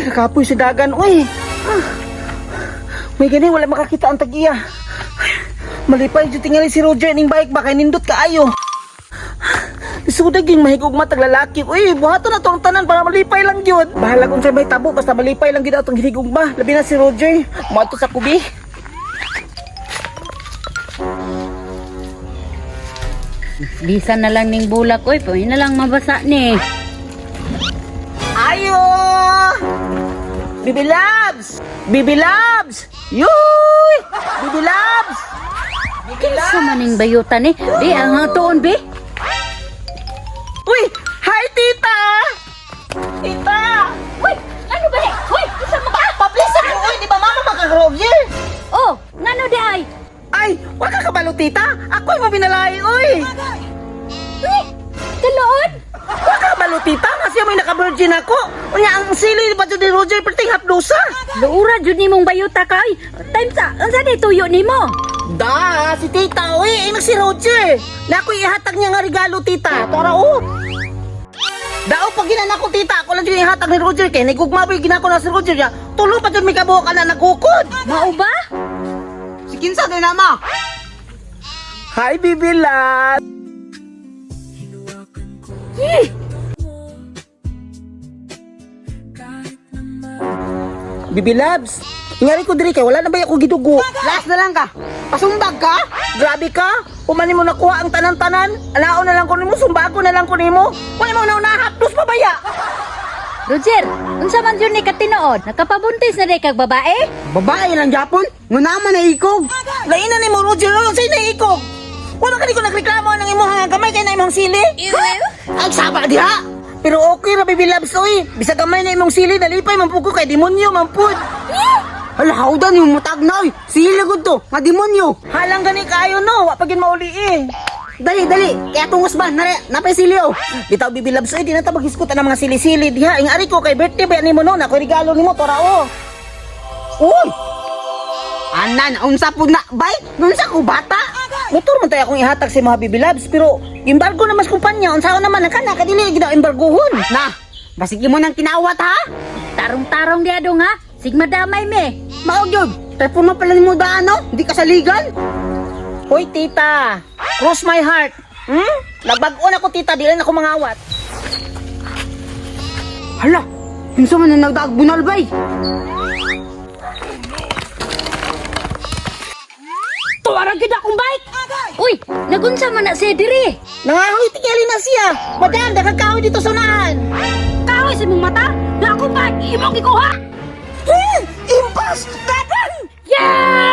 Ay, kakapoy si dagan, uy. Ah. May gani, wala makakita ang tagiya. Ay, malipay, jud tingali si Roger ning bike ba, kay nindot kaayo. Isudag yung mahigog matag lalaki. Uy, buhaton na to ang tanan para malipay lang yun. Bahala kung sa'y may tabo, basta malipay lang gyud atong hinigugma. Labi na si Roger. Moadto sa kubi. Bisan na lang ning bulak oy, pwede na lang mabasa ni. Ayo! Bibi Labs! Bibi Labs! Yuy! Bibi Labs! Kinsa man ning bayutan ni? Di ang hatuon bi. Uy! Hi, tita! Tita! Uy, ano ba ni? Uy, unsa man ka? Pablisa ko! Uy, di ba mama magka-Roger? Oh, ngano di ay? Ay, wala ka kabalo, tita! Ako'y mo binalay, uy! Uy, kaloon? Wala ka kabalo, tita! Kasi may naka-virgin ako! Unya, ang sili pa ni Roger, perting haplusa! Luura jud nimong bayuta ka oy. Time sa unsa di tuyo nimo? Da, si tita, uy, inog si Roger! Na ako'y ihatag niya nga regalo, tita! Tora, oh! Dao pag ginana ko, tita, ako lang yung ihatag ni Roger kay nagugma ba yung ginako na si Roger ya. Tulo pa jud may kabuok ka na nagukod. Mao ba? Si kinsa din na ma. Hi, Bibi Love. Bibi Labs, ingari ko diri kay wala na ba ako gidugo. Last na lang ka. Pasumbag ka? Grabe ka! Umani mo nakuha ang tanan-tanan. Alao na lang ko nimo, sumbago na lang ko nimo. Wala mo na hapdos pa baya. Roger, unsa man jud ni katinuod? Nakapabuntis na di kag babae? Babae lang Japon. Nguna man na ikog. Lain na nimo Roger, oh, unsay naiikog? Wala ka ko nagreklamo ng imong nga gamay kay na imong sili. Ay saba diha. Pero okay ra Bibi Labs oy. Bisag gamay na imong sili nalipay man pud ko kay demonyo man pud. Hala, hawdan yung mutag na oy. Sili gud to. Nga demonyo. Halang gani kaayo no, wa pa gyud mauli eh. Dali, dali. Kaya tungos ba? Nare, napay sili oh. Bitaw Bibi Labs oy, di na ta maghisgot ang mga sili-sili diha. Ing ari ko kay birthday ba nimo no, na ako'y regalo nimo tora oh. Uy! Anan, unsa pud na bay? Nunsa ko bata? Motor man tayo akong ihatag sa mga Bibi Labs pero embargo na mas kumpanya unsaon naman ang kana kadili gid embargohon. Na, basig mo nang kinawat ha? Tarong-tarong di adong ha. Sigma damay me. Mao gyud. Telepono pala nimo daan no? Hindi ka saligan. Hoy tita, cross my heart. Hmm? Nagbag-on ako tita, di lang ako mangawat. Hala, unsa man ang nagdaag bunal bay? Tuwarang gid akong bike. Uy, nagunsa man na siya diri. Nangahoy tingali na siya. Madam, daghang kahoy dito sa unahan. Kahoy sa imong mata, na akong bike imong gikuha. Eh, impas! Dagan! Yeah!